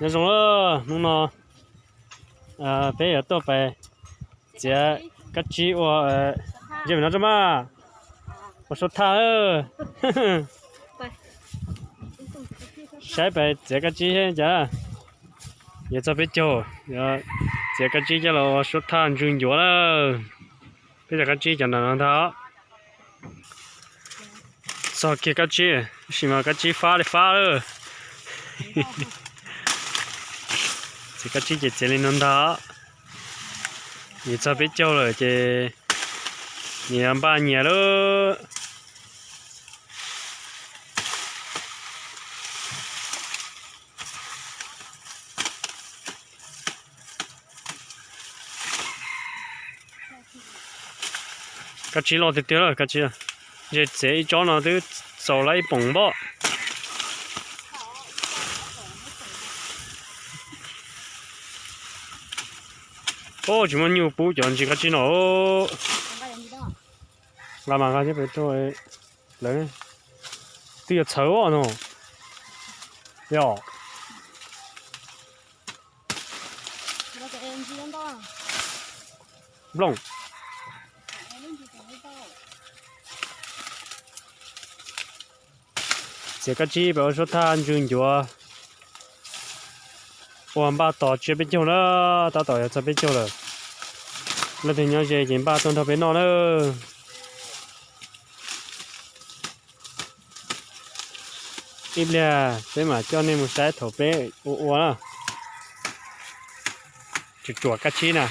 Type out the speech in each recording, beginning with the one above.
Nyob zoo, hnub no peb yuav tuaj pais txiav kab tsib ua, nce pem no tso mas, ua suab thaj. Saib pais txiav kab tsib thiab cas, yuav txog peb caug, yuav txiav kab tsib coj los ua suab thaj ntsw ncuav lawm. Peb cov kab tsib cov ntawm no ntag. Txog kiag kab tsib, tab sis mas kab tsib fab li fab lawm. Txiav kab tsib ces txiav li no ntag. Nws txog peb caug lawm ces nws yuav npaj nyias lawm. Kab tsib loj tiag tiag lawm, kab tsib. Ntshe txiav ib tsob no twb txaus lawm ib poom npoj. Tsis muaj nyuj pub cov ntsis kab tsib no. Nqa mas nqa thiab pem tuaj lawm. Twb yuav txhawv os no. Yog. Nplooj. Txiav kab tsib pem ua suab thaj ntsw ncuav. Ua npaj tos tsiab peb caug na, tab tom yuav txog peb caug lawm. Leej twg nyob ze ces npaj tuaj nrog peb noj na. Ib pliag peb mam coj nej mus saib thaum peb ua ua na. Tsuas tsuas kab tsib na.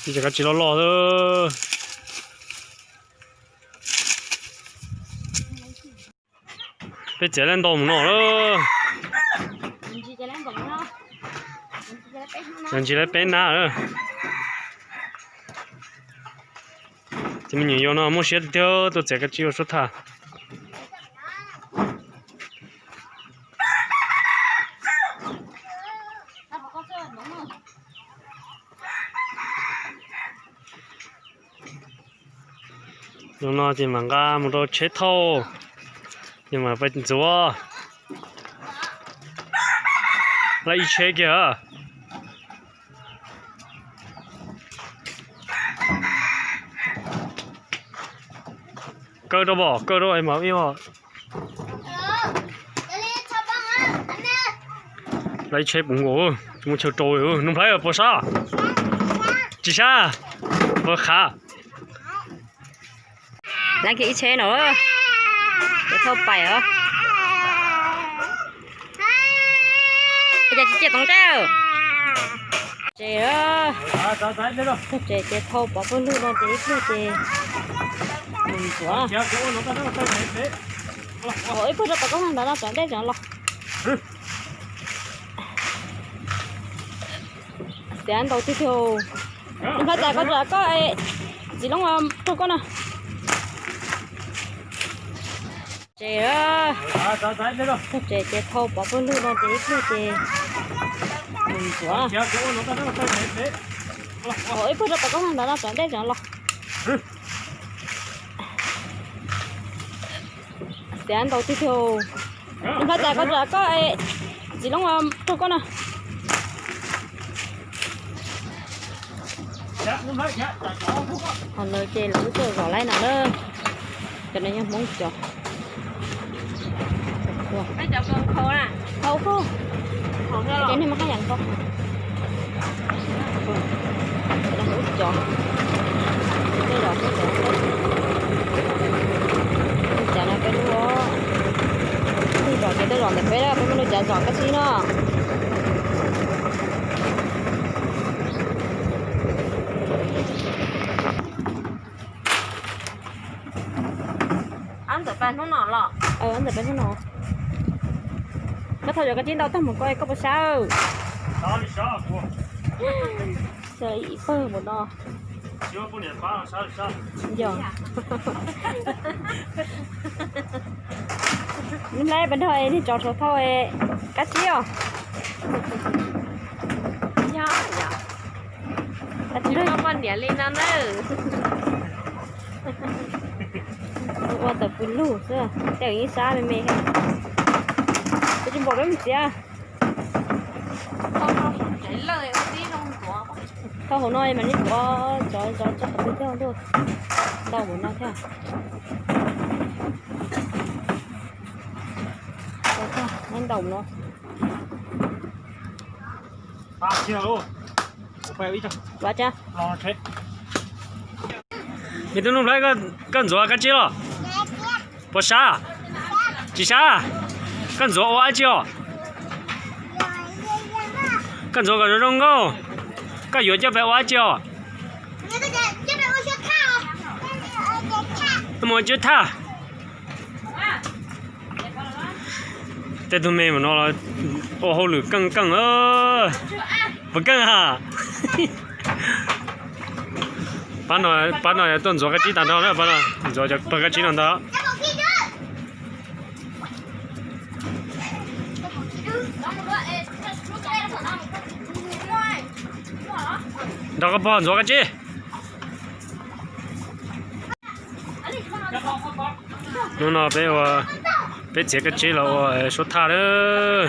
Ib cov kab tsib loj loj xwb. Peb txiav lawm ntau mus no lawm. Cov ntsis lawm peb nab lawm. Ces me nyuam yaus no muaj siab tiag tiag tuaj txiav kab tsib ua suab thaj. Zoo no ces mam nqa mus rau tsheb thauj, ces mam pais ntxuav. Lawv ib tsheb kiag. Kaw rau pom, kaw rau es mam ib os. Lawv ib tsheb puv nkaus, tsis muaj chaw rau li. Nuj Nplhaib puas sab? Tsis sab, puas khav? Lawv kiag ib tsheb no, ces thauj pais os. Cas tsis ciaj toov nqaij. Ces, ces, ces thauj pov pawg lug no ces ib pliag ces mus ntxuav. Ib pawg rau tom koj ntawd no, tom ntej tseem los. Xiav ntau tiag tiag. Nws pab tas koj, koj txiv loob raug koj no. Ces, ces, ces thauj pov pawg lug no ces ib pliag ces mus ntxuav. Ib pawg rau tom koj ntawd no, tom ntej tseem los. Xiav ntau tiag tiag. Nws pab tas koj, koj txiv loob raug koj no. Ho lawv ces lawv wb tuaj zom laib no na. Cov no yog Hmoob cov. Ces nej mas haj yam nto. Cov no Hmoob cov. Tej zos Hmoob cov. Tej zos no peb lub. Tej zos ces tej zos ntawm peb, peb muaj lub cav zos kab tsib no. Ntawm peb hnub no los? Ntawm peb hnub no. Koj thauj cov kab tsib ntau tag mus koj, koj puas sab? Ib pawg mus no. Yog. Nub nplhaib pab nrog nej tso rau thauj kab tsib os. Yog, yog. Poj niam li no na. Ua tawm pw lug xwb, tej yeej sab me me thiab. Peb tsis npaum peb mus txiav. Thauj hauv no mas nej tuav zov tso qhov twg thiab ntuj. Ntau hauv no thiab. Neb ntaus no. Me tub Nuj Nplhaib, koj ntxuav kab tsib los? Puas sab? Tsis sab. Koj ntxuav ua dab tsi os? Koj ntxuav kom zoo zoo nkauj. Koj yuav coj pes ua dab tsi os? Mus ua tswb thaj. Tej tug me mas no ua hauj lwm keej keej. Puas keej ha? Pab no, pab no tuaj ntxuav kab tsib tag nrho na, pab no ntxuav cov pawg kab tsib no ntag. Nrog koj pog ntxuav kab tsib. Hnub no peb ua, peb txiav kab tsib los ua suab thaj lawm.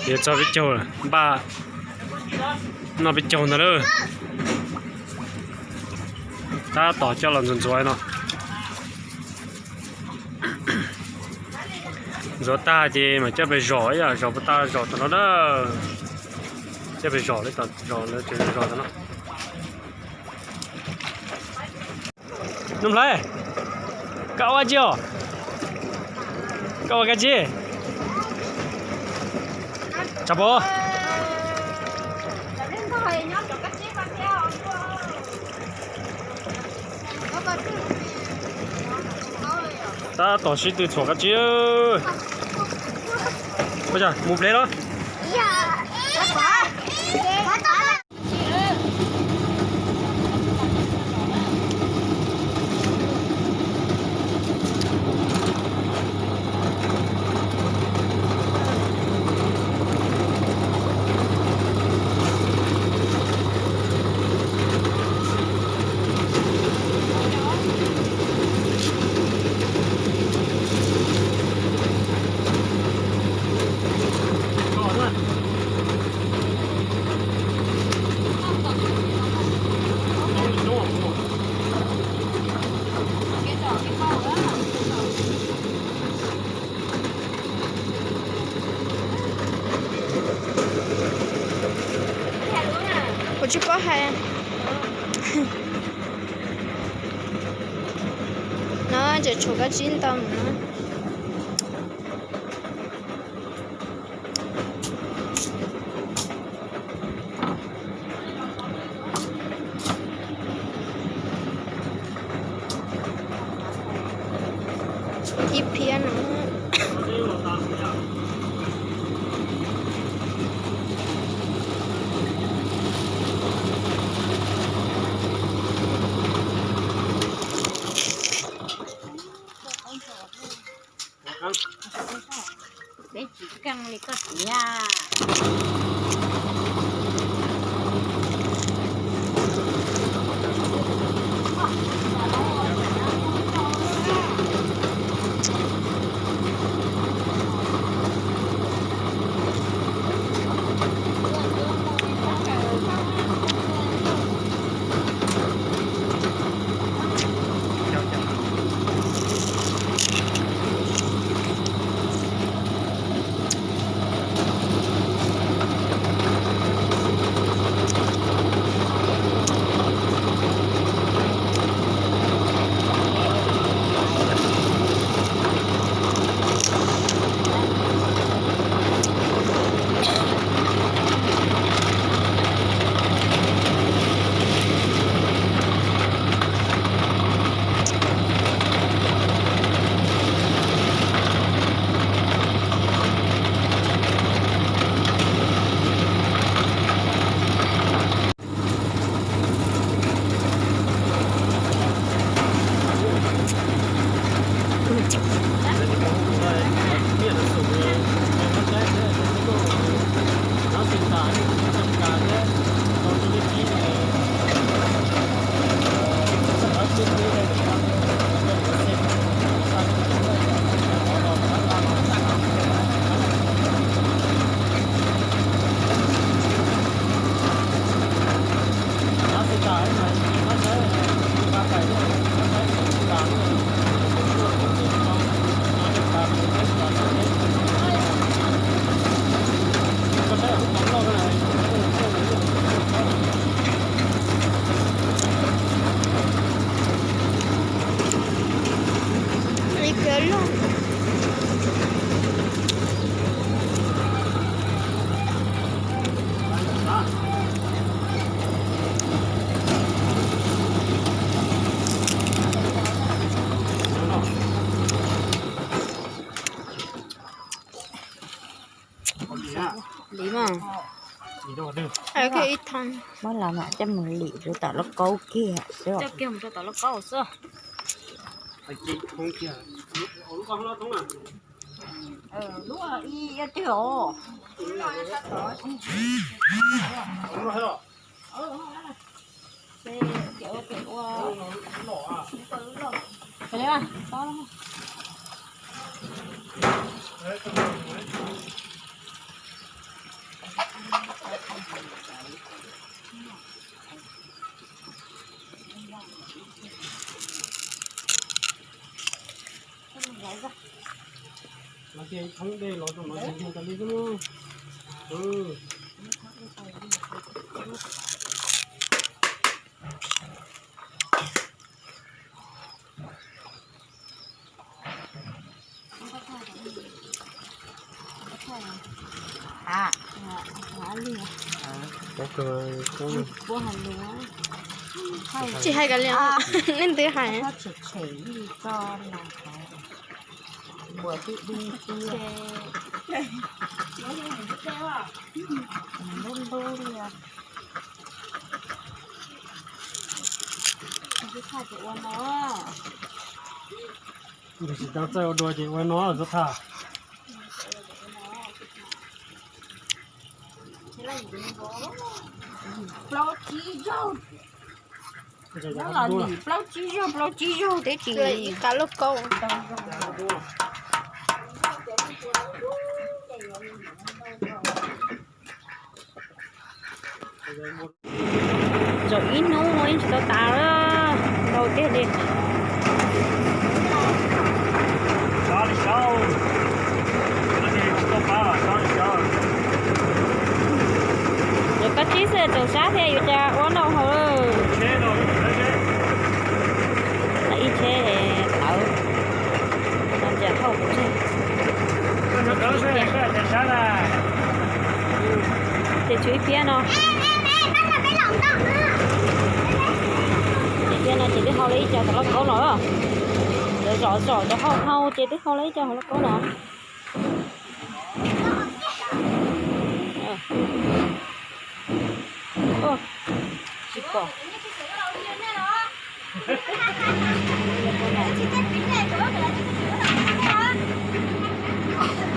Yuav txog peb caug, npaj noj peb caug ntag lawm. Tab tom coj los ntxuav ntxuav no. Ntxuav tag ces mam coj pes zom ib yam, zom puas tag zom tom no na. Coj pes zom li tom zom lawv tseem zom tom no. Nuj Nplhaib, koj ua dab tsi os? Koj ua kab tsib? Tshav Pov. Tab tom sib tw txhuam kab tsib. Ua cas mus plev los? Kuv tsis paub hais. No tseem tshuav kab tsib ntau no. Ib phiab no. Peb tsis keej li koj tiag. Lim mas. Ib thoo. Muab los mam coj mus lim rau tom lauj kaub kiag xwb. Coj kiag mus rau tom lauj kaub xwb. Lub ib twg os. Los ces thoob dej los rau no ces yug tas li xwb. Tsis hais kav liam, leej twg hais. Tsis tau txawj ua dua ces ua no xub thaj. Plaub tsib zaug, plaub tsib zaug, plaub tsib zaug teb tsis ib qab lauj kaub. Tsaus ib hnub no yeej tsis tau tas, ntau tiag li. Yuav koj tsib xwb tsaus sab thiab yuav cas ua noj haus. Ib tsheb tawv, no ntsia hauj kuv tseg. Ces tshuav ib phiab no. Ces phiab no ces twb hau lawm ib co tom lauj kaub no. Cov zom zom cov hau hau ces twb hau lawm ib co hauv lauj kaub no. Tsis pom.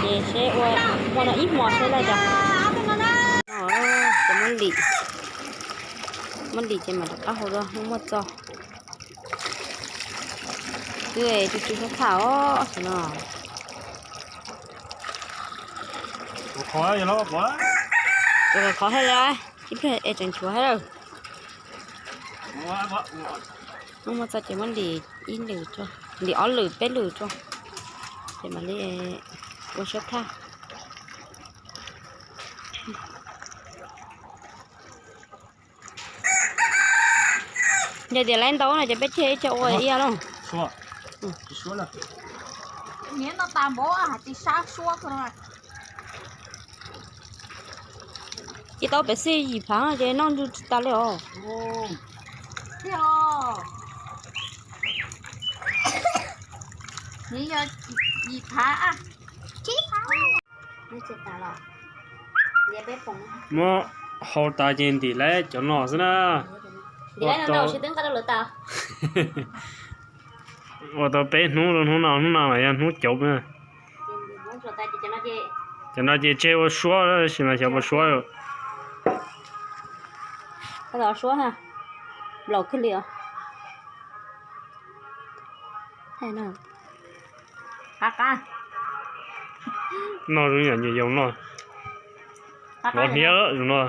Ces seb ua, ua no ib hmos seb lawm cas. Ces muab lim, muab lim ces mam rov qab hau dua, muaj txo. Twb tsis tsis sab tham os no. Qhov hais li, ib pliag es tseem tshuav hais lawm. Muaj txo ces muab lim ib lwm tso, lim ob lwm peb lwm tso, ces mam li ua sab tham. Yog tias lawv ntau no ces peb tseg ib co ua ib yam lauj. Ib tau pem xij yim phav ces noj ntsw tsis tas li os. Muab hau tas ces ntim lawv cov no xwb na. Ua tau peb hnub rau hnub no, hnub no mas yog hnub cauv na. Cov no ces tseg ua suab tab sis mas xyov puas suab. Suab, nplaum kawg li os. Noj zoo yam nyuam yaus noj, lov hniab zoo no.